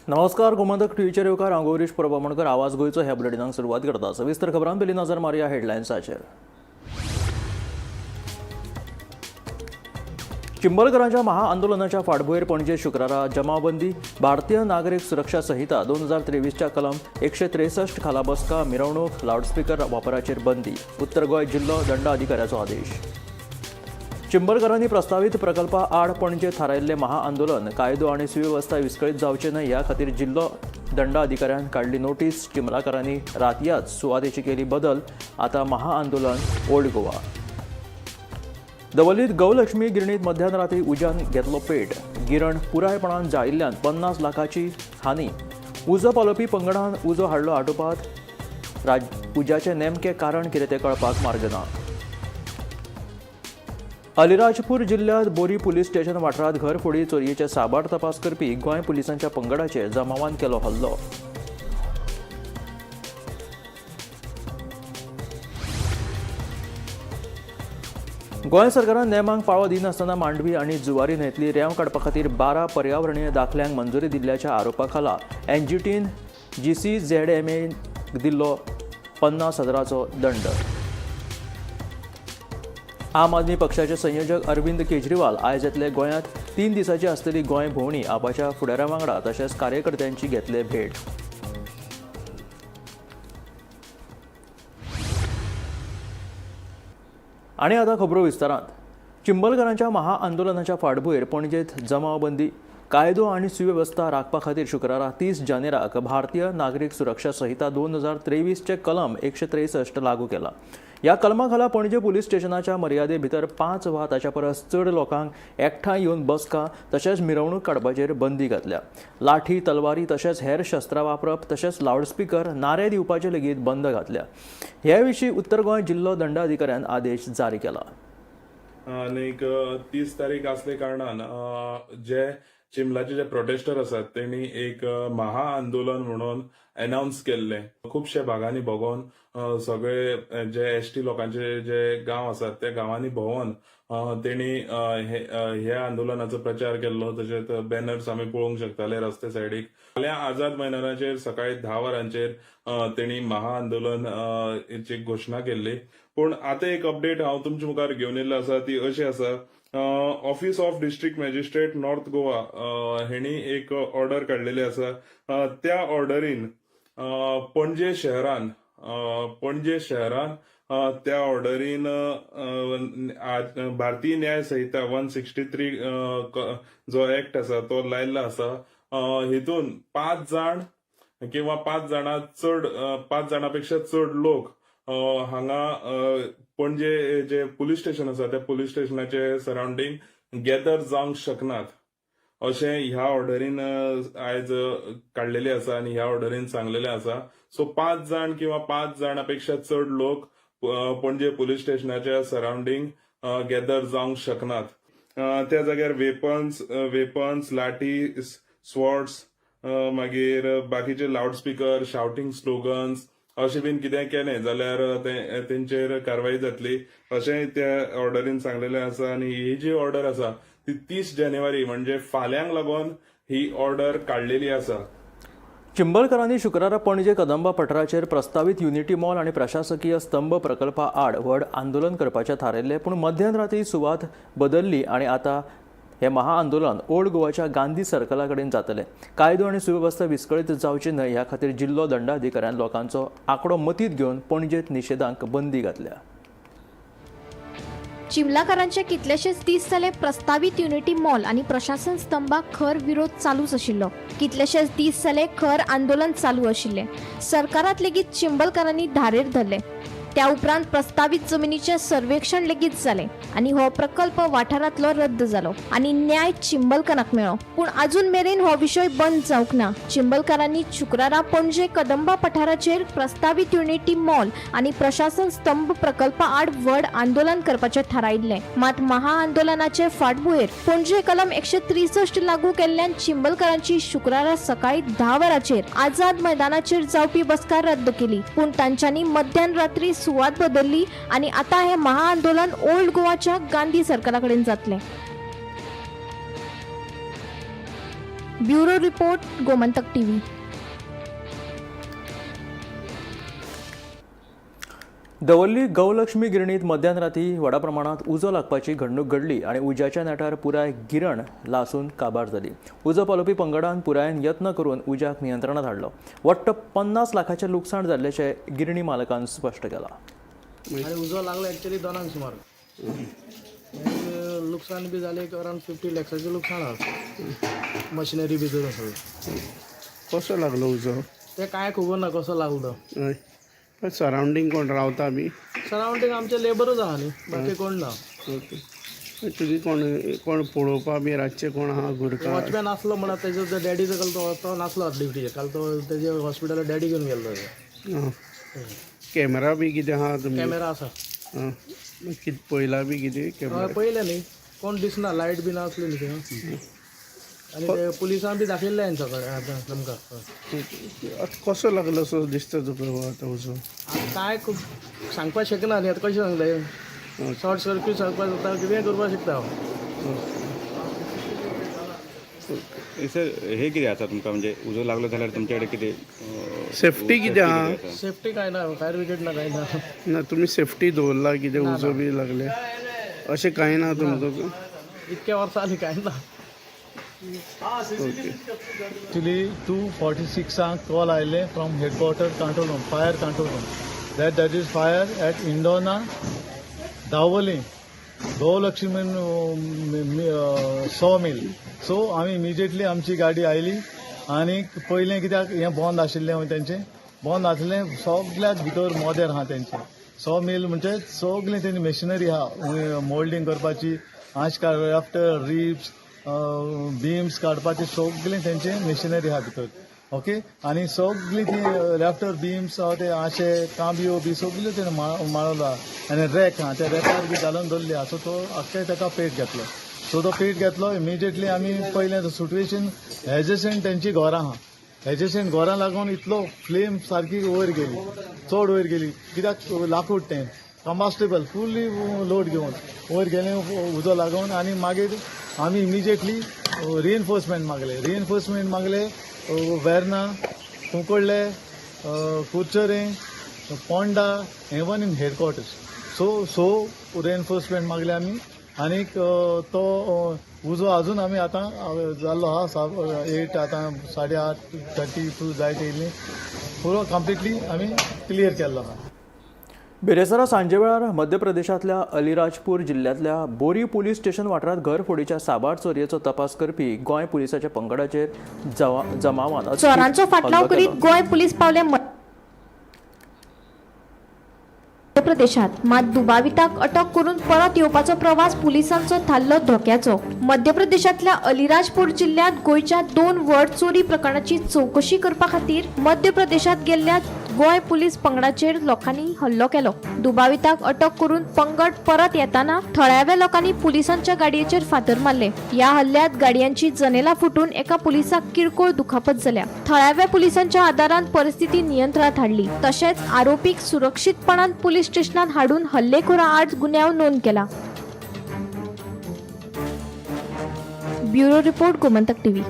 नमस्कार, गोमंतक टीव्हीचेर येवकार. हांव गौरीश प्रभामणकर. आवाज गोंयचो ह्या बुलेटिनाक सुरवात करता. सविस्तर खबरां पयलीं नजर मारया हेडलायन्साचेर. चिंबलकरांच्या महाआंदोलनाच्या फाटभुंयेर पणजे शुक्रारा जमावबंदी. भारतीय नागरीक सुरक्षा संहिता 2023च्या कलम 163 खाला बसका, मिरवणूक, लावडस्पीकर वापराचेर बंदी. उत्तर गोंय जिल्लो दंडाधिकाऱ्याचो आदेश. चिंबलकरांनी प्रस्तावीत प्रकल्पा आड पणजे थारायल्लें महाआंदोलन. कायदो आनी सुवेवस्था विस्कळीत जावचे न्हय ह्या खातीर जिल्लो दंडाधिकाऱ्यान काडली नोटीस. चिंबलाकारांनी रातयाच सुवातेची केली बदल. आता महाआंदोलन ओल्ड गोवा. दवर्लीत गौलक्ष्मी गिरणीत मध्यान राती उज्यान घेतलो पेट. गिरण पुरायपणान जाळिल्ल्यान 50 लाखाची हानी. उजो पालोवपी पंगडान उजो हाडलो आटोपात. उज्याचें नेमकें कारण कितें तें कळपाक मार्ग ना. अलिराजपूर जिल्ल्यांत बोरी पुलीस स्टेशन वाठारांत घरफोडी चोरयेचे साबार तपास करपी गोंय पुलिसांच्या पंगडाचेर जमावान केलो हल्लो. गोंय सरकारान नेमांक पाळो दिनासतना मांडवी आनी जुवारी न्हंयतली रेंव काडपा खातीर 12 पर्यावरणीय दाखल्यांक मंजुरी दिल्ल्याच्या आरोपा खाला एनजीटीन जीसीझेडएमए दिल्लो 50 हजाराचो दंड. आम आदमी पक्षाचे संयोजक अरविंद केजरीवाल आयज येतले गोंयांत. 3 दिसांची आसतली गोंय भोंवडी. आपाच्या फुडाऱ्या वांगडा तशेंच कार्यकर्त्यांची घेतले भेट. आनी आतां खबरो विस्तारांत. चिंबलकरांच्या महाआंदोलनाच्या फाटभुंयेर पणजेंत जमावबंदी. कायदो आनी सुवेवस्था राखपा खातीर शुक्रारा 30 जानेराक भारतीय नागरीक सुरक्षा संहिता 2023चे कलम 163 लागू केला. ह्या कलमा खाला पणजे पुलीस स्टेशनाच्या मर्यादे भितर 5 वा ताच्या परस चड लोकांक एकठांय येवन बसका तशेंच मिरवणूक काडपाचेर बंदी घातल्या. लाठी, तलवारी तशेंच हेर शस्त्रां वापरप तशेंच लावडस्पीकर नारे दिवपाचेर लेगीत बंद घातल्या. हे विशीं उत्तर गोंय जिल्लो दंडाधिकाऱ्यान आदेश जारी केला. आनीक 30 तारीख आसले कारणान जे चिंबलाचे जे प्रोटेस्टर आसात तेणी एक महा आंदोलन म्हणून अनाउन्स केल्ले. खुबशे भागांनी भोगोन, सगळे जे एसटी लोकांचे जे गांव आसात त्या गांवांनी भोंवन तेणी हे आंदोलनाचो प्रचार केल्लो. तशेंच बॅनर्स आमी पळोवंक शकताले रस्ते सायडीक. फाल्यां आझाद मैदानाचेर सकाळी 10 वरांचेर तेणी महा आंदोलन ची घोशणा केल्ली. पूण आतां एक अपडेट हांव तुमच्या मुखार घेवन येयल्लो आसा, ती अशी आसा. Office of district magistrate north Goa हेणी एक ऑर्डर काडलेली आसा. त्या ऑर्डरीन पणजे शहरान त्या ऑर्डरीन भारतीय न्याय संहिता 163 जो एक्ट आसा तो लायल्लो आसा. हितून 5 जाण किंवा 5 जाणां चड, 5 जाणां पेक्षा चड लोक हांगा पणजे जे पुलीस स्टेशन आसा त्या पुलीस स्टेशनाचे सरावंडींग गॅदर जावंक शकनात अशें ह्या ऑर्डरीन आयज काडलेले आसा आनी ह्या ऑर्डरीन सांगलेले आसा. सो 5 जाण किंवा 5 जाणां पेक्षा चड लोक पणजे पुलीस स्टेशनाच्या सरावंडींग गॅदर जावंक शकनात. त्या जाग्यार वेपन्स, लाठी, स्वॉर्ड्स, मागीर बाकीचे लावडस्पीकर, शावटींग स्लोगन्स अशें बीन कितें केलें जाल्यार तेंचेर कारवाई जातली अशेंय त्या ऑर्डरीन सांगलेलें आसा. आनी ही जी ऑर्डर आसा ती 30 जानेवारी म्हणजे फाल्यांक लागून ही ऑर्डर काडलेली आसा. चिंबलकरांनी शुक्रारा पणजे कदंबा पठाराचेर प्रस्तावीत युनिटी मॉल आनी प्रशासकीय स्तंभ प्रकल्पा आड व्हड आंदोलन करपाचें थारायल्लें. पूण मध्यान राती सुवात बदल्ली आनी आतां हें महाआंदोलन ओल्ड गोवाच्या गांधी सर्कला कडेन जातलें. कायदो आनी सुवेवस्था विस्कळीत जावची न्हय ह्या खातीर जिल्लो दंडाधिकाऱ्यान लोकांचो आंकडो मतींत घेवन पणजेंत निशेधांक बंदी घातल्या. चिंबलाकारांचे कितलेशेच दीस जाले प्रस्तावीत युनिटी मॉल आनी प्रशासन स्तंभाक खर विरोध चालूच आशिल्लो. कितलेशेच दीस जाले खर आंदोलन चालू आशिल्लें. सरकारात लेगीत चिंबलकारांनी धारेर धरले. त्या उपरांत प्रस्तावीत जमिनीचें सर्वेक्षण लेगीत जालें आनी हो प्रकल्प वाठारांतलो रद्द जालो आनी न्याय चिंबलकारांक मेळ्ळो. पूण अजून मेरेन हो विशय बंद जावंक ना. चिंबलकारांनी शुक्रारा पणजे कदंबा पठाराचेर प्रस्तावीत युनिटी मॉल आनी प्रशासन स्तंभ प्रकल्पा आड व्हड आंदोलन करपाचें थारायिल्लें. मात महाआंदोलनाचे फाटभुंयेर पणजे कलम 163 लागू केल्ल्यान चिंबलकारांची शुक्रारा सकाळी 10 वरांचेर आझाद मैदानाचेर जावपी बसका रद्द केली. पूण तांच्यांनी मध्यान रात्री सुवात बदलली आनी आतां हें महाआंदोलन ओल्ड गोवाच्या गांधी सर्कला कडेन जातलें. Bureau report, Gomantak TV. Davorlim Gaulakshmi गिरणीत मध्यान राती व्हडा प्रमाणात उजो लागपाची घडणूक घडली आनी उज्याच्या नेटार पुराय गिरण लासून काबार जाली. उजो पालोवपी पंगडान पुरायेन यत्न करून उज्याक नियंत्रणात हाडलो. वट्ट 50 लाखाचें लुकसाण जाल्ल्याचें गिरणी मालकान स्पश्ट केलां. आनी उजो लागलो एक्चुअली 2 सुमार. मागीर लुकसाण बी जालें एक अरावंड 50 लॅक्साचें लुकसाण आसा, मशिनरी बी धरून सगळें. कसो लागलो उजो? तें कांय खबर ना कसो लागलो तो. हय, सरावंडींग कोण रावता बी? सरावंडींग आमचे लेबरूच आहा न्ही, बाकी कोण ना. ओके, तुगे कोण कोण पळोवपा बी रातचे कोण आहा गुरखा? वॉचमॅन आसलो म्हणा, तेजो डॅडीचो काल तो नासलो ड्युटीचेर, काल तो तेजे हॉस्पिटलार डॅडी घेवन गेल्लो. कॅमेरा बी कितें आहा तुमगे? कॅमेरा आसा. कितें पळयला बी कितें कॅमेरा? पळयलें न्ही, कोण दिसना, लायट बी नासली न्ही थंय. आनी ते पुलिसां बी दाखयल्लें हांवें सकाळीं आतां तुमकां. आतां कसो लागलो सो दिसता तुका हो आतां उजो? आतां कांय सांगपाक शकना न्ही, आतां कशें सांगता? शॉर्ट सर्कीट सांगपाक जाता, कितेंय करपाक शकता हांव. सर, हे कितें आसा तुमकां, म्हणजे उजो लागलो जाल्यार तुमचे कडेन कितें सेफ्टी कितें आहा? सेफ्टी कांय ना, फायर ब्रिगेड ना, कांय ना. ना तुमी सेफ्टी दवरला कितें उजो बी लागले अशें कांय ना तुमकां? इतक्या वर्सां आनी कांय ना. एक्चुअली 2:46 कॉल आयले from headquarter control room, fire control room, that is fire at Indona Dabolim Gaulakshmi saw mill. So आमी इमिजिएटली आमची गाडी आयली आनी पयलें कित्याक हें बंद आशिल्लें, तेंचें बंद आसलें सगल्याक भितर मोदेर आहा तेंचें. सॉ मिल म्हणजे सगळें तेंची मशिनरी आहा, मोल्डींग करपाची, आंश आफ्टर रिब्स बिम्स काडपाचे सगळें तेंचे मशिनरी आहा भितर. ओके, आनी सगळीं ती राफ्टर बिम्स आहा, ते आशे कांबयो बी सगल्यो तेणें माळलो आहा आनी रॅक आहा, त्या रॅकार बी घालून दवरली आहा. सो तो आख्खे ताका पेट घेतलो. सो तो पेट घेतलो इमिजिएटली आमी पयलें सिट्युएशन एजसंट तेंची घरां आहा, एजसंट घरां लागून इतलो फ्लेम सारकी वयर गेली, चड वयर गेली कित्याक लाकूड तें कंबास्टेबल फुल्ली लोड घेवन वयर गेलें उजो लागून. आनी मागीर आमी immediately रिएनफोर्समेंट मागले, रिएनफोर्समेंट मागले Verna, Cuncolim, Curchorem, Ponda, even in headquarters. So so reinforcement मागले आमी आनीक तो उजो अजून आमी आतां जाल्लो आहा 8, आतां 8:30 32 जायत येयली, पुरो कंप्लिटली आमी क्लियर केल्लो आहा. बिरेस्तारा सांजे वेळार मध्य प्रदेशांतल्या अलिराजपूर जिल्ल्यांतल्या बोरी पुलीस स्टेशन वाठारांत घरफोडीच्या साबार चोरयेचो तपास करपी गोंय पुलिसाच्या पंगडाचेर जमावान चोरांचो फाटलाव करीत गोंय पुलीस पावले मध्य प्रदेशात, मात दुबाविताक अटक करून परत येवपाचो प्रवास पुलिसांचो थारलो धोक्याचो. मध्य प्रदेशांतल्या अलिराजपूर जिल्ल्यांत गोंयच्या 2 व्हड चोरी प्रकरणाची चवकशी करपा खातीर मध्य प्रदेशांत गेल्ल्या गोंय पुलीस पंगडाचेर लोकांनी हल्लो केलो. दुबाविताक अटक करून पंगड परत येताना थळाव्या लोकांनी पुलिसांच्या गाडयेचेर फातर मारले. ह्या हल्ल्यात गाडयांची जनेलां फुटून एका पुलिसाक किरकोळ दुखापत जाल्या. थळाव्या पुलिसांच्या आदारान परिस्थिती नियंत्रणात हाडली. तशेंच आरोपीक सुरक्षीतपणान पुलीस स्टेशनात हाडून हल्लेखोरा आड गुन्यांव नोंद केला. Bureau report, Gomantak TV.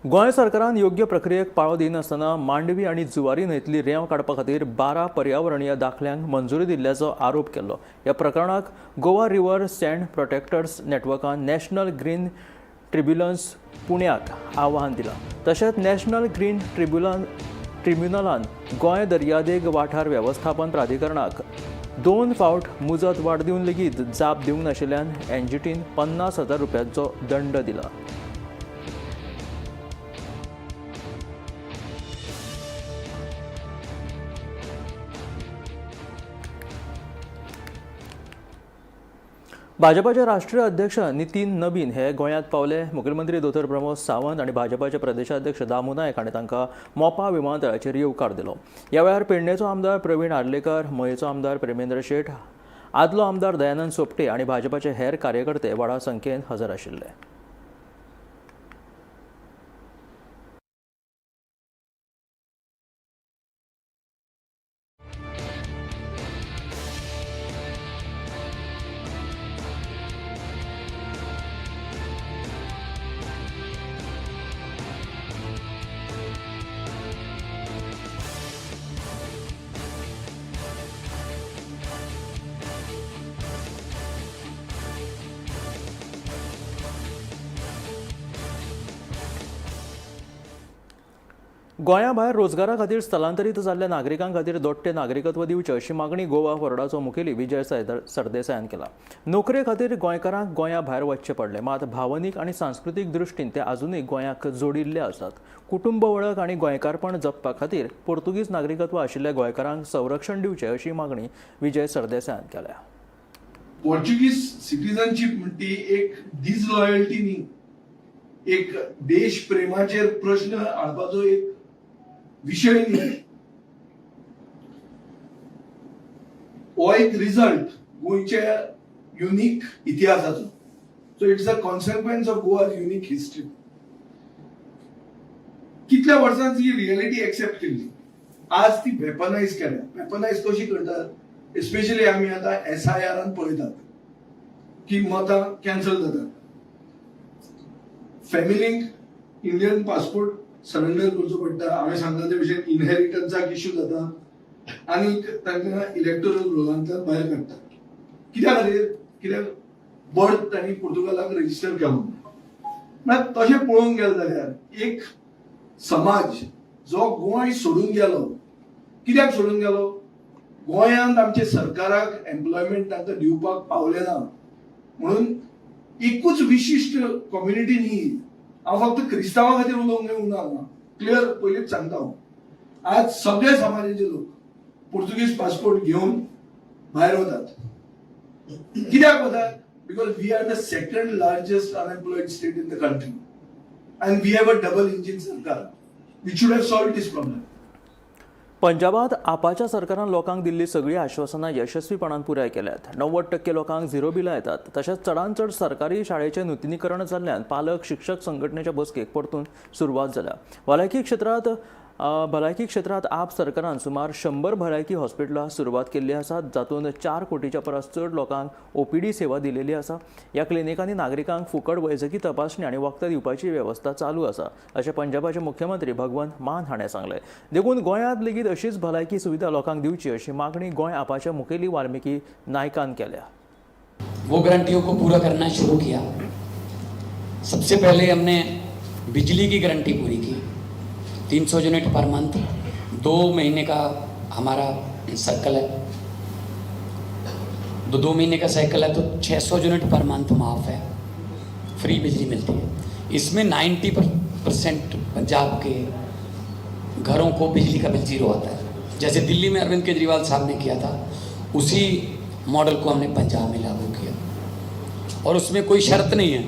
Goa सरकारान योग्य प्रक्रियेक पाळो दिनासतना मांडवी आनी जुवारी न्हंयतली रेंव काडपा खातीर 12 पर्यावरणीय दाखल्यांक मंजुरी दिल्ल्याचो आरोप केल्लो. ह्या प्रकरणाक गोवा रिव्हर सँड प्रोटेक्टर्स नेटवर्कान नॅशनल ग्रीन ट्रिब्युनल्स पुण्याक आव्हान दिलां. तशेंच नॅशनल ग्रीन ट्रिब्युनलान गोंय दर्यादेग वाठार वेवस्थापन प्राधिकरणाक 2 फावट मुजत वाड दिवन लेगीत जाप दिवंक नाशिल्ल्यान एनजीटीन 50,000 रुपयांचो दंड दिला. भाजपाचे राष्ट्रीय अध्यक्ष नितीन नबीन हे गोंयांत पावले. मुखेलमंत्री दोतोर प्रमोद सावंत आनी भाजपाचे प्रदेशाध्यक्ष दामू नायक हांणी तांकां मोपा विमानतळाचेर येवकार दिलो. ह्या वेळार पेडणेचो आमदार प्रवीण आर्लेकर, मयेचो आमदार प्रेमेंद्र शेट, आदलो आमदार दयानंद सोपटे आनी भाजपाचे हेर कार्यकर्ते व्हडा संख्येन हजर आशिल्ले. गोंया भायर रोजगारा खातीर स्थलांतरीत जाल्ल्या नागरिकां खातीर दोट्टे नागरिकत्व दिवचें अशी मागणी गोवा फॉरवर्डाचो मुखेली विजय सरदेसायान केला. नोकरे खातीर गोंयकारांक गोंया भायर वचचें पडलें, मात भावनीक आनी सांस्कृतीक दृश्टीन ते आजुनूय गोंयाक जोडिल्ले आसात. कुटुंब वळख आनी गोंयकारपण जपपा खातीर पोर्तुगीज नागरिकत्व आशिल्ल्या गोंयकारांक संरक्षण दिवचें अशी मागणी विजय सरदेसायान केल्या. पोर्चुगीज सिटीजनशीप म्हणटी एक डिसलॉयल्टी न्ही, एक देश प्रेमाचेर प्रश्न हाडपाचो एक विशय न्ही. हो एक रिजल्ट गोंयच्या unique इतिहासाचो. So it's a consequence of Goa's unique history. कितल्या वर्सांची ही रियलिटी एक्सेप्ट केल्ली, आज ती वेपनायज केल्या. वेपनायज कशी करतात, एस्पेशली आमी आतां एसआयआरान पळयतात की मतां कॅन्सल जातात, फॅमिलीक इंडियन पासपोर्ट सरेंडर करचो पडटा. हांवें सांगला ते भशेन इनहेरिटन्साक इश्यू जाता आनी तांकां इलेक्टोरल रोलांतल्यान भायर काडटा. कित्या खातीर? कित्याक बर्थ तांणी पुर्तुगालाक रजिस्टर केलो. म्हळ्यार तशें पळोवंक गेलें जाल्यार एक समाज जो गोंय सोडून गेलो, कित्याक सोडून गेलो? गोंयांत आमचे सरकाराक एम्प्लॉयमेंट तांकां दिवपाक पावलें ना म्हणून. एकूच विशिश्ट कम्युनिटी न्ही, हांव फक्त क्रिस्तांवा खातीर उलोवंक येवंक ना हांगा, क्लियर पयलींच सांगता हांव. आज सगळे समाजाचे लोक पोर्तुगीज पासपोर्ट घेवन भायर वतात. कित्याक वतात? Because we are the second largest unemployed state in the country and we have a double engine सरकार which should have solved this problem. पंजाबात आपाच्या सरकारान लोकांक दिल्ली सगळीं आश्वासनां यशस्वीपणान पुराय केल्यात. 90% लोकांक झिरो बिलां येतात. तशेंच चडांत चड सरकारी शाळेचें नुतनीकरण जाल्ल्यान पालक शिक्षक संघटनेच्या बसकेक परतून सुरवात जाल्या. भलायकी क्षेत्रांत आप सरकारान सुमार 100 भलायकी हॉस्पिटलां सुरवात केल्ली आसात, जातूंत 4 कोटीच्या परस चड लोकांक ओपीडी सेवा दिलेली आसा. ह्या क्लिनिकांनी नागरिकांक फुकट वैजकी तपासणी आनी वखदां दिवपाची वेवस्था चालू आसा, अशें पंजाबाचे मुख्यमंत्री भगवंत मान हाणें सांगलें. देखून गोंयांत लेगीत अशीच भलायकी सुविधा लोकांक दिवची अशी मागणी गोंय आपाच्या मुखेली वाल्मिकी नायकान केल्या. वो गारंटियों को पूरा करना शुरू किया. सबसे पहले हमने बिजली की गारंटी पूरी की, 300 यूनिट पर मंथ. 2 महीने का हमारा सर्कल है, तो 2 महीने का साइकिल है तो 600 यूनिट पर मंथ माफ़ है, फ्री बिजली मिलती है. इसमें 90% पंजाब के घरों को बिजली का बिल जीरो आता है. जैसे दिल्ली में अरविंद केजरीवाल साहब ने किया था, उसी मॉडल को हमने पंजाब में लागू किया और उसमें कोई शर्त नहीं है.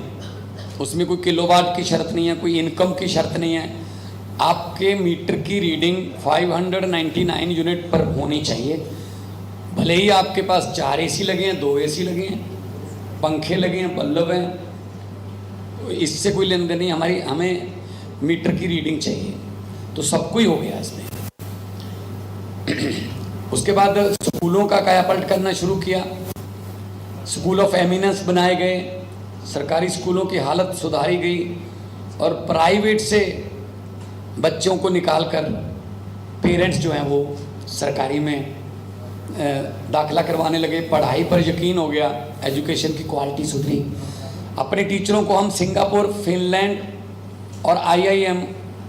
उसमें कोई किलोवाट की शर्त नहीं है, कोई इनकम की शर्त नहीं है. आपके मीटर की रीडिंग 599 यूनिट पर होनी चाहिए, भले ही आपके पास चार एसी लगे हैं, दो एसी लगे हैं, पंखे लगे हैं, बल्ब हैं, इससे कोई लेन then नहीं हमारी. हमें मीटर की रीडिंग चाहिए. तो सबको ही हो गया इसमें. उसके बाद स्कूलों का कायापलट करना शुरू किया. स्कूल ऑफ एमिनेंस बनाए गए, सरकारी स्कूलों की हालत सुधारी गई और प्राइवेट से बच्चों को निकाल कर पेरेंट्स जो हैं वो सरकारी में दाखिला करवाने लगे. पढ़ाई पर यकीन हो गया, एजुकेशन की क्वालिटी सुधरी. अपने टीचरों को हम सिंगापुर, फिनलैंड और आईआईएम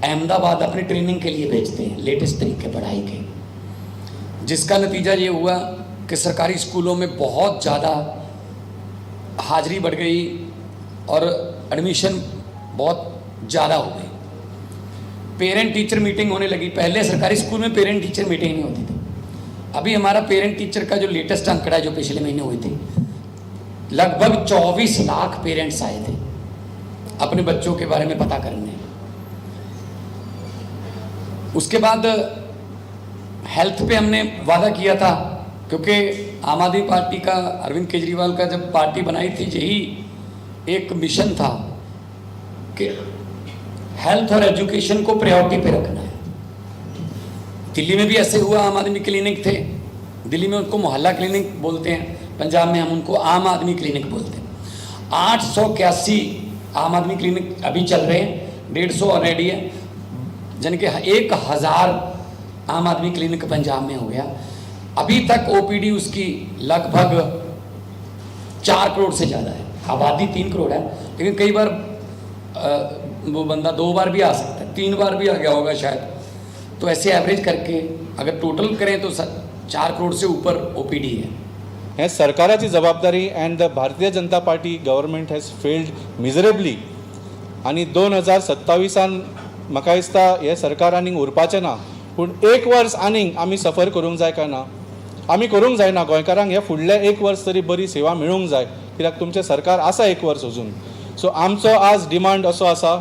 अहमदाबाद अपनी ट्रेनिंग के लिए भेजते हैं, लेटेस्ट तरीके पढ़ाई के, जिसका नतीजा ये हुआ कि सरकारी स्कूलों में बहुत ज़्यादा हाजिरी बढ़ गई और एडमिशन बहुत ज़्यादा हो गई. पेरेंट टीचर मीटिंग होने लगी. पहले सरकारी स्कूल में पेरेंट टीचर मीटिंग नहीं होती थी. अभी हमारा पेरेंट टीचर का जो लेटेस्ट आंकड़ा है, जो पिछले महीने हुई थी, लगभग 24 लाख पेरेंट्स आए थे अपने बच्चों के बारे में पता करने. उसके बाद हेल्थ पे हमने वादा किया था, क्योंकि आम आदमी पार्टी का, अरविंद केजरीवाल का जब पार्टी बनाई थी, यही एक मिशन था कि हेल्थ और एजुकेशन को प्रायोरिटी पे रखना है. दिल्ली में भी ऐसे हुआ, आम आदमी क्लिनिक थे. दिल्ली में उनको मोहल्ला क्लिनिक बोलते हैं, पंजाब में हम उनको आम आदमी क्लिनिक बोलते हैं. 881 आम आदमी क्लिनिक अभी चल रहे हैं, 150 ऑलरेडी है, यानी कि 1000 आम आदमी क्लिनिक पंजाब में हो गया. अभी तक ओपीडी उसकी लगभग 4 करोड़ से ज़्यादा है. आबादी 3 करोड़ है, लेकिन कई बार वो बंदा दो बार भी आ सकता है, तीन बार भी आ गया होगा शायद. तो ऐसे एवरेज करके अगर टोटल करें तो 4 करोड़ से ऊपर ओपीडी है। हें सरकाराची जबाबदारी and the Bharatiya Janata Party government has failed miserably. आनी 2027 म्हाका दिसता हें सरकार आनीक उरपाचें ना, पूण एक वर्स आनीक आमी सफर करूंक जाय काय ना? आमी करूंक जायना. गोंयकारांक हें फुडलें एक वर्स तरी बरी सेवा मेळूंक जाय, कित्याक तुमचें सरकार आसा एक वर्स अजून. सो आमचो आज डिमांड असो आसा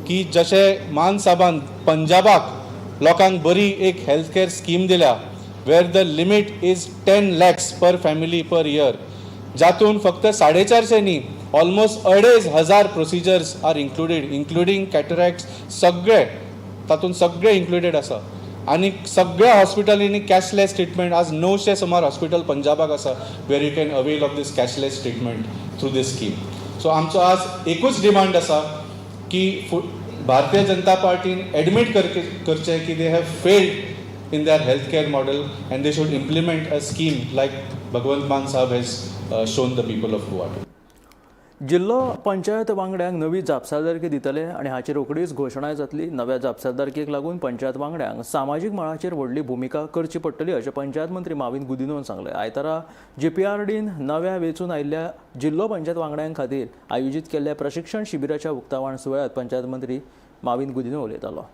की जशें मान साहबान पंजाबाक लोकांक बरी एक हेल्थ केअर स्कीम दिल्या, where the limit is 10 lakhs per family per year, जातून फक्त 450 न्ही, almost 2500 procedures are included, including cataracts, सगळे तातूंत सगळे इन्क्लुडेड आसा. आनी सगळ्या हॉस्पिटलींनी कॅशलेस ट्रिटमेंट. आज 900 सुमार हॉस्पिटल पंजाबाक आसा where you can avail of this cashless treatment through this scheme. So आमचो आज एकूच डिमांड आसा की भारतीय जनता पार्टीन एडमीट करचें की they have failed in their healthcare model and they should implement a scheme like Bhagwant Mann Sahab has shown the people of Goa. जिल्लो पंचायत वांगड्यांक नवी जापसालदारकी दितले आनी हाचेर रोखडीच घोशणाय जातली. नव्या जापसालदारकेक लागून पंचायत वांगड्यांक सामाजीक मळाचेर व्हडली भुमिका करची पडटली, अशें पंचायत मंत्री माविन गुदिनोन सांगलें. आयतारा जीपीआरडीन नव्या वेंचून आयिल्ल्या जिल्लो पंचायत वांगड्यां खातीर आयोजीत केल्ल्या प्रशिक्षण शिबिराच्या उक्तावण सुवाळ्यांत पंचायत मंत्री माविन गुदिनो उलयतालो.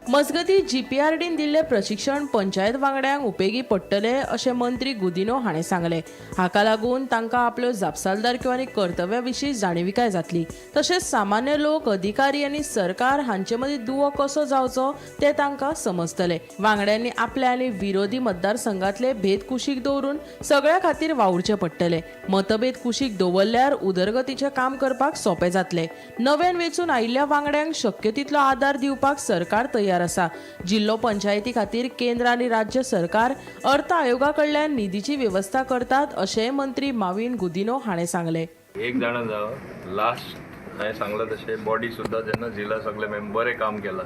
मजगतीं, जीपीआरडीन दिल्लें प्रशिक्षण पंचायत वांगड्यांक उपेगी पडटलें अशें मंत्री गुदिनो हाणें सांगलें. हाका लागून तांकां आपल्यो जापसालदारक्यो आनी कर्तव्या विशीं जाणविकाय जातली. तशेंच सामान्य लोक, अधिकारी आनी सरकार हांचे मदीं दुवो कसो जावचो तें तांकां समजतलें. वांगड्यांनी आपल्या आनी विरोधी मतदारसंघातले भेद कुशीक दवरून सगळ्या खातीर वावुरचें पडटलें. मतभेद कुशीक दवरल्यार उदरगतीचें काम करपाक सोंपें जातलें. नव्यान वेंचून आयिल्ल्या वांगड्यांक शक्य तितलो आदार दिवपाक सरकार तयार आसा. जिल्लो पंचायती खातीर केंद्र आनी राज्य सरकार अर्थ आयोगा कडल्यान निधीची वेवस्था करतात, अशेंय मंत्री माविन गुदिनो हाणें सांगलें. एक जाणा जाव, लास्ट हांवें सांगलां तशें बॉडी सुद्दां जेन्ना जिला सगळे मेम बरें काम केलां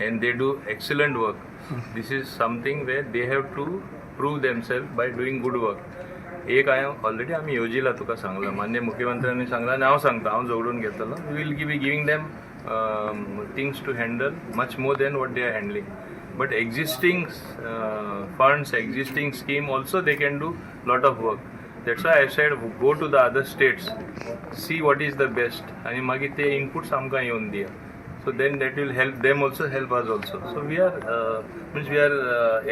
and they do excellent work. This is something where they have to prove themself by doing good work. एक हांवें ऑलरेडी आमी येवजिला, तुका सांगलां, मान्य मुख्यमंत्र्यांनी सांगलां आनी हांव सांगता, हांव झगडून घेतलो, we will be giving them things to handle much more than what they are handling, but existing funds, existing scheme also they can do lot of work. That's why I said go to the other states, see what is the best आणि मागीर ते inputs आमकां येवन दिया. So then that will help them also, help us also. So we are means we are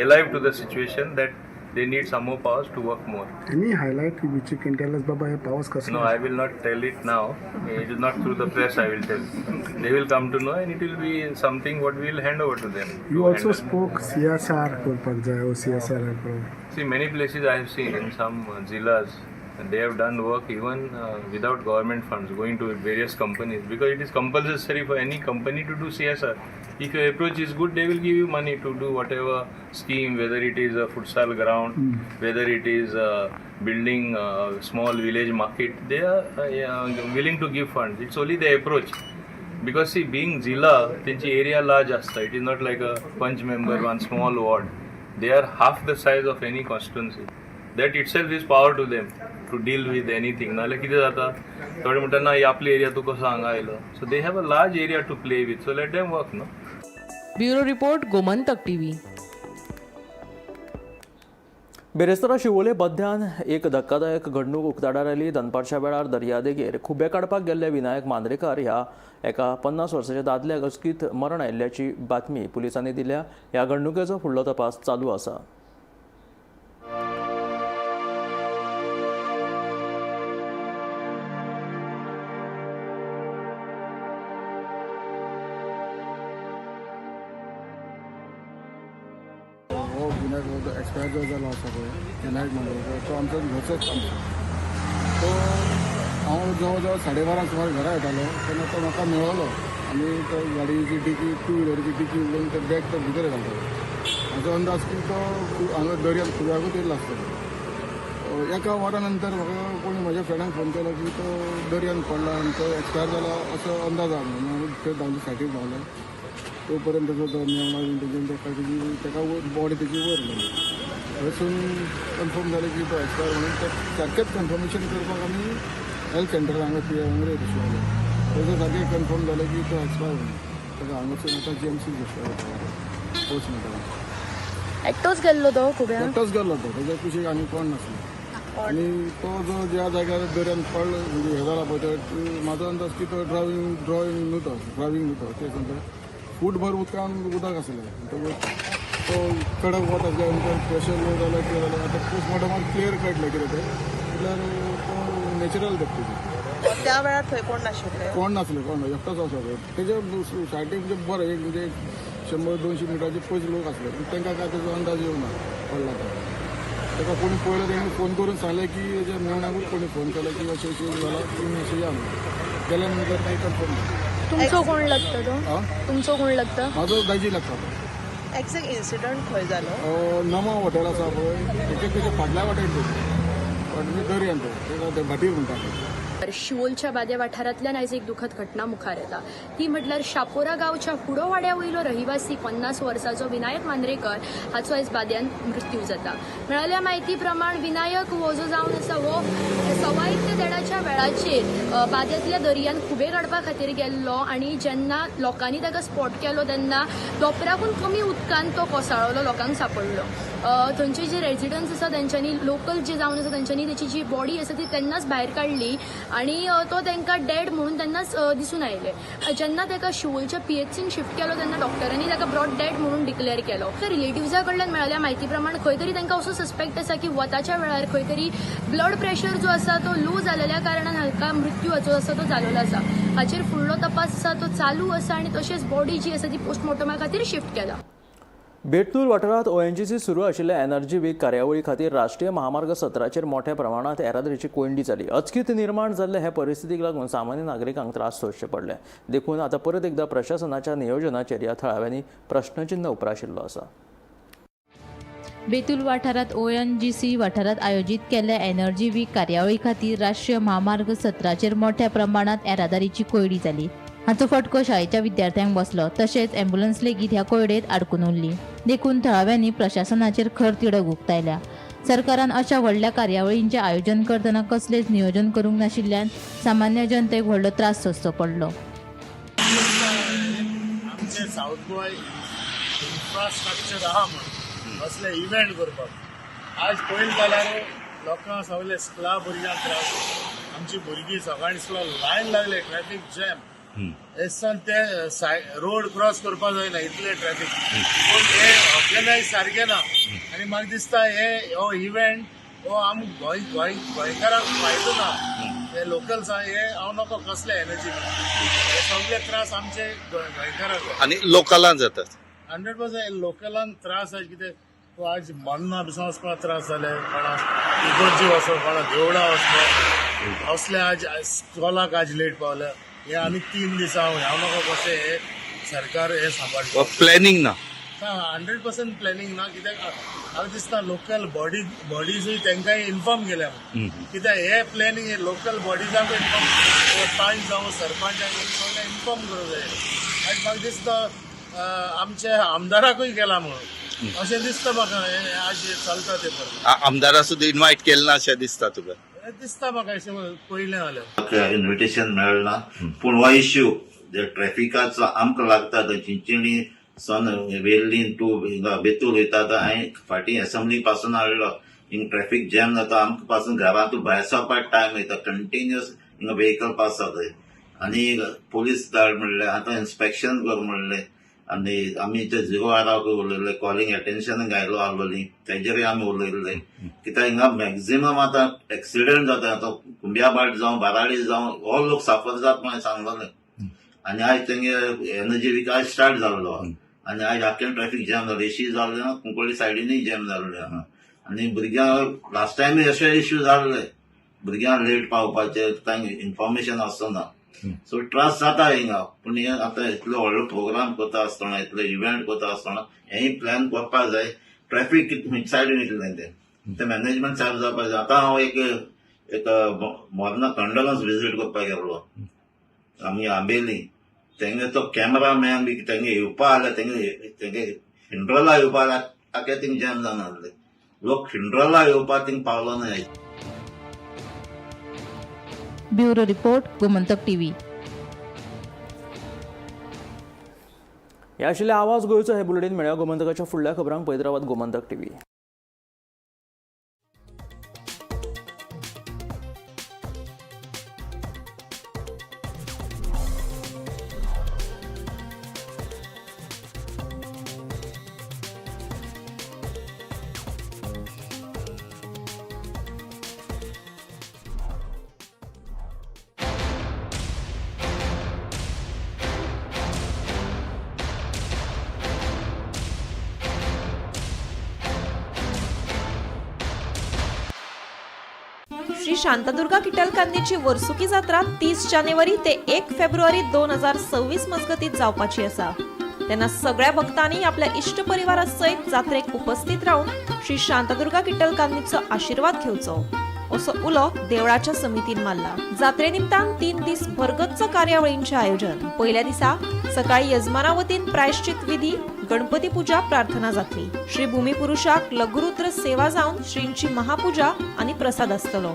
alive to the situation that they need some more powers to work more. Any highlight which you can tell us, Baba, hey powers कसले? No, I will not tell it now. It is not through the press I will tell. They will come to know and it will be something what we will hand over to them You to also handle. spoke CSR करपाक जाय or CSR. See, many places I have seen in some zillas, they have done work even without government funds, going to various companies, because it is compulsory for any company to do CSR. If your approach is good, they will give you money to do whatever scheme, whether it is a futsal ground, whether it is building a small village market, they are, yeah, willing to give funds. It's only the approach. Because see, being zilla, तेंची area large आसता. It is not like a panch member, one small ward. They are half the size of any constituency. That itself is power to them to deal with anything. नाल्यार कितें जाता, थोडे म्हणटा, ना, ही आपली area, तूं कसो हांगा आयलो? So they have a large area to play with, so let them work, no? Bureau report, Gomantak TV. बिरेस्तारा शिवोले बद्यान एक धक्कादायक घडणूक उक्ताडार आयली. दनपारच्या वेळार दर्यादेगेर खुबे काडपाक गेल्ले विनायक मांद्रेकार ह्या एका 50 वर्साच्या दादल्याक अचकीत मरण आयिल्ल्याची बातमी पुलिसांनी दिल्या. ह्या घडणुकेचो फुडलो तपास चालू आसा. हो विनायक एक्सपायर जो जालो आसा पळय, विनायक मांद्रेकर, तो आमचो घरचोच आमचो. तो हांव जवळ जवळ 12:30 सुमार घरा येतालो तेन्ना तो म्हाका मेळ्ळो आनी तो गाडयेची डिकी, टू व्हिलरीची डिकी उगडून ते बॅग तो भितर घालतालो. म्हाजो अंदाज की तो हांगा दर्यांत खुब्याकूच येयल्लो आसतलो. एका वरा नंतर म्हाका कोणी म्हज्या फ्रेंडान फोन केलो की तो दर्यांत पडला आनी तो एक्सपायर जाला असो अंदाज आहा म्हणून. आमी थंय धांवले, सायटीक धांवले. तो पर्यंत ताजो तो मेवणो बीन तेजेन ताका तेजी ताका बॉडी तेजी वयर व्हेली. थंयसून कन्फर्म जालें की तो एक्सपायर म्हणून. ते सारकेंच कन्फर्मेशन करपाक आमी हेल्थ सेंटर हांगा पी हांगा शिवोले. थंयसर सारकें कन्फर्म जालें की तो एक्सपायर म्हणून. ताका हांगासून आतां जीएमसी शिफ्ट. पोस्टमॉर्टमाक. एकटोच गेल्लो तो खुब्या? एकटोच गेल्लो तो, तेज्या कुशीक आनी कोण नासलो. आनी तो जो ज्या जाग्यार दर्यान पडलो म्हणजे हे जाला पळय, ते म्हाजो अंदाज की तो ड्रायव्हिंग ड्रॉइंग न्हू, ड्रायव्हिंग न्हू तो. ते सांगता फूटभर उदकान उदक आसलें. म्हणटकूच तो कडक वत आसल्या नंतर प्रेशर लो जालें, कितें जालें, आतां पोस्टमॉर्टमाक क्लियर कळटलें कितें तें. म्हटल्यार तो नॅचरल डेथ तेजी. त्या वेळार थंय कोण नाशिल्ले? कोण नासले, कोण ना, एकटोच आसलो. तेजे सायडीक म्हणजे बरें एक म्हणजे 100-200 मिटराचे पयस लोक आसले, पूण तांकां काय तेजो अंदाज येवना पडला तो. ताका कोणी पळयलो तेणी फोन करून सांगलें की तेच्या मेवण्याकूच कोणी फोन केलो की अशें अशें जालां, तुमी अशें या म्हणून. गेल्या नंतर मागीर कन्फर्म जालें. तुमचो कोण लागता तो? तुमचो कोण लागता? म्हाजो दाजी लागता तो. एक्झॅक्ट इन्सिडंट खंय जालो? नमा हॉटेल आसा पळय तेच्या तेच्या फाटल्या वाटेन, तो म्हणजे दर्यान, तो ते भाटीर म्हणटा. शिवोलच्या बादे वाठारांतल्यान आयज एक दुखद घटना मुखार येता, ती म्हटल्यार शापोरा गांवच्या हुडोवाड्या वयलो रहिवासी 50 वर्साचो विनायक मांद्रेकर हाचो आयज बाद्यान मृत्यू जाता. मेळिल्ल्या म्हायती प्रमाण विनायक हो जो जावन आसा हो 1:15 ते 1:30 वेळाचेर बाद्यांतल्या दर्यान खुबे काडपा खातीर गेल्लो आनी जेन्ना लोकांनी ताका स्पॉट केलो तेन्ना दोपराकून कमी उदकान तो कोसळलो, लोकांक सांपडलो. थंयचे जे रेजिडंट्स आसा तेंच्यांनी, लोकल जे जावन आसा तेंच्यांनी तेची जी बॉडी आसा ती तेन्नाच भायर काडली आनी तो तांकां डेड म्हणून तेन्नाच दिसून आयलें. जेन्ना ताका शिवोलच्या PHCन शिफ्ट केलो तेन्ना डॉक्टरांनी ताका ब्रॉड डेड म्हणून डिक्लेअर केलो. रिलेटिव्सा कडल्यान मेळिल्ल्या म्हायती प्रमाण खंय तरी तांकां असो सस्पेक्ट आसा की वताच्या वेळार खंय तरी ब्लड प्रेशर जो आसा तो लो जालेल्या कारणान हाका मृत्यू हाचो आसा तो जालेलो आसा. हाचेर फुडलो तपास आसा तो चालू आसा आनी तशेंच बॉडी जी आसा ती पोस्टमॉर्टमा खातीर शिफ्ट केला. बेटनूर वाठारांत ONGC सुरू आशिल्ल्या एनर्जी वीक कार्यावळी खातीर राष्ट्रीय महामार्ग 17चेर मोठ्या प्रमाणांत येरादारीची कोंयडी जाली. अचकीत निर्माण जाल्ले हे परिस्थितीक लागून सामान्य नागरिकांक त्रास सोंसचे पडले. देखून आतां परत एकदा प्रशासनाच्या नियोजनाचेर ह्या थळाव्यांनी प्रश्नचिन्ह उप्राशिल्लो आसा. बेतूल वाठारांत ONGC वाठारांत आयोजीत केल्ल्या एनर्जी वीक कार्यावळी खातीर राष्ट्रीय महामार्ग 17चेर मोठ्या प्रमाणांत येरादारीची कोंयडी जाली. हाचो फटको शाळेच्या विद्यार्थ्यांक बसलो, तशेंच ॲम्ब्युलन्स लेगीत ह्या कोंयडेंत आडकून उरली. देखून थळाव्यांनी प्रशासनाचेर खर तिडक उक्तायल्या. सरकारान अशा व्हडल्या कार्यावळींचें आयोजन करतना कसलेंच नियोजन करूंक नाशिल्ल्यान सामान्य जनतेक व्हडलो त्रास सोंसचो पडलो. आमचे सावथ गोवा इन्फ्रास्ट्रक्चर आहा म्हणून असले इव्हेंट करपाक आज पळयत जाल्यार लोकांक सगळे स्कुला भुरग्यांक त्रास, आमची भुरगीं सकाळीं स्कुला लायन लागले, ट्रॅफिक जॅम, हेसान ते रोड क्रॉस करपाक जायना इतले ट्रॅफिक. पूण हे ऑर्गनायज सारकें ना आनी म्हाका दिसता हे हो इव्हेंट हो आम गोंय गोंय गोंयकारांक फायदो ना. हे लोकल्स हे हांव नको कसले एनर्जी, हे सगळे त्रास आमचे गोंयकारांक आनी लोकलांक जातात. 100% लोकलांक त्रास आसा. कितें तो आज मन्ना बिसान वचपाक त्रास जाले, कोणा इगर्जी वचप, कोणा देवळां वचप, असले आज स्कॉलाक आज लेट पावले. हे आनी 3 दिसां हांव नको कशें हे सरकार हे सांबाळटा. प्लॅनिंग ना, 100% प्लॅनिंग ना. कित्याक हांव दिसता लोकल बॉडीजूय तांकांय इन्फॉर्म केल्या. कित्याक हे प्लॅनिंग हे लोकल बॉडीजांकूय इन्फॉर्म, पंच जावं सरपंचांक सगळें इन्फॉर्म करूंक जाय. आनी म्हाका दिसता आमचे आमदाराकूय केला म्हणून अशें दिसता म्हाका. हे आज चलता ते बरें आमदारा सुद्दां इन्वायट केलें ना अशें दिसता तुका? दिसता म्हाका अशें पयलें जाल्यार इन्विटेशन मेळना. पूण हो इश्यू जे ट्रॅफिकाचो आमकां लागता थंय चिंचणी सन वेर्लीन टू हिंगा बेतूल वयता, हांवें फाटीं एसेंब्ली पासून हाडलो. हिंग ट्रॅफिक जॅम जाता, आमकां पासून घरांतून भायर सरपाक टायम वयता, कंटिन्युअस हिंगा व्हेकल पास जाता. आनी पोलीस धाड म्हणलें, आतां इन्स्पेक्शन कर म्हणलें, आनी आमी ते झिरो आराक उलयल्ले, कॉलिंग एटेन्शन घायलो आहलोली तेजेरूय आमी उलयल्ले. कित्याक हिंगा मॅक्झिमम आतां एक्सिडंट जाता, आतां कुंब्याभाट जावं बाराडी जावं हो लोक साफर जात म्हणून सांगलें. आनी आयज तेंगे एनर्जी वीक आयज स्टार्ट जाल्लो आनी आयज आख्खें ट्रॅफिक जॅम जालें, एशी जाल्लें ना, कुंकळ्ळी सायडीनूय जॅम जाल्लें आहा. आनी भुरग्यांक लास्ट टायमूय अशे इश्यू जाल्ले, भुरग्यांक लेट पावपाचे, तांकां इन्फॉर्मेशन आसना, सो त्रास जाता हिंगा. पूण हे आतां इतलो व्हडलो प्रोग्राम करता आसतना, इतलो इव्हेंट करता आसतना हेंय प्लॅन करपाक जाय. ट्रॅफिक खंयच्या सायडीन येतलें तें मॅनेजमेंट सारकें जावपाक जाय. आतां हांव एक एक मोर्ना कंडोलन्स विजीट करपाक गेल्लो आमी आंबेली, तेंगे तो कॅमेरा मॅन बी तेंगे येवपा आसले, तेंगे तेंगे फिंड्रोला येवपा आसले, ताके थिंग जॅम जावन आसले, लोक फिंड्रोला येवपा थिंग पावलो ना. Bureau report, Gomantak TV. हे आशिल्ले आवाज गोंयचो हे बुलेटीन. मेळया गोमंतकाच्या फुडल्या खबरांक. पळयत रावात गोमंतक टीव्ही. श्री शांतादुर्गा किटलकान्नीची वर्सुकी जात्रा 30 जानेवारी ते 1 फेब्रुवारी 2026 मजगतीत जावपाची आसा. तेन्ना सगळ्या भक्तांनी आपल्या इश्ट परिवारा सयत जात्रेक उपस्थित रावन श्री शांतादुर्गा किटलकान्नीचो आशिर्वाद घेवचो असो उलो देवळाच्या समितीन मारला. जात्रे निमतान 3 दीस भरगच्च कार्यावळींचें आयोजन. पयल्या दिसा सकाळी यजमाना वतीन प्रायश्चित विधी, गणपती पूजा, प्रार्थना जातली. श्री भूमिपुरुषाक लघुरुद्र सेवा जावन श्रींची महापूजा आनी प्रसाद आसतलो.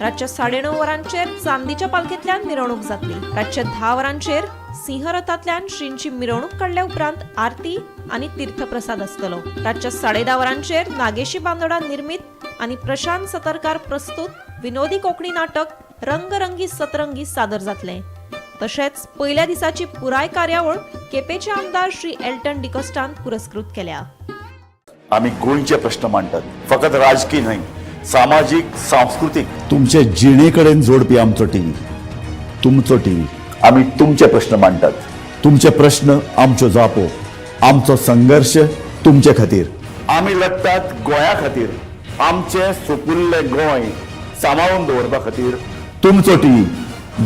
रातच्या 9:30 वरांचेर चांदीच्या पालखेंतल्यान मिरवणूक जातली. रातच्या 10 वरांचेर सिंहरथांतल्यान श्रींची मिरवणूक काडल्या उपरांत आरती आनी तीर्थप्रसाद आसतलो. रातच्या 10:30 वरांचेर नागेशी बांदोडा निर्मीत आनी प्रशांत सतरकार प्रस्तुत विनोदी कोंकणी नाटक रंगरंगी सतरंगी सादर जातलें. तशेंच पयल्या दिसाची पुराय कार्यावळ केपेचे आमदार श्री एल्टन डिकोस्टान पुरस्कृत केल्या. आमी गोंयचे प्रश्न मांडटात, फकत राजकीय न्हय, सामाजीक, सांस्कृतीक, तुमचे जिणे कडेन जोडपी आमचो टीव्ही, तुमचो टीव्ही. आमी तुमचे प्रश्न मांडटात, तुमचे प्रश्न आमच्यो जापो, आमचो संघर्श तुमचे खातीर. आमी लढटात गोंया खातीर, आमचें सुपुल्लें गोंय सांबाळून दवरपा खातीर. तुमचो टीव्ही,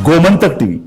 गोमंतक टीव्ही.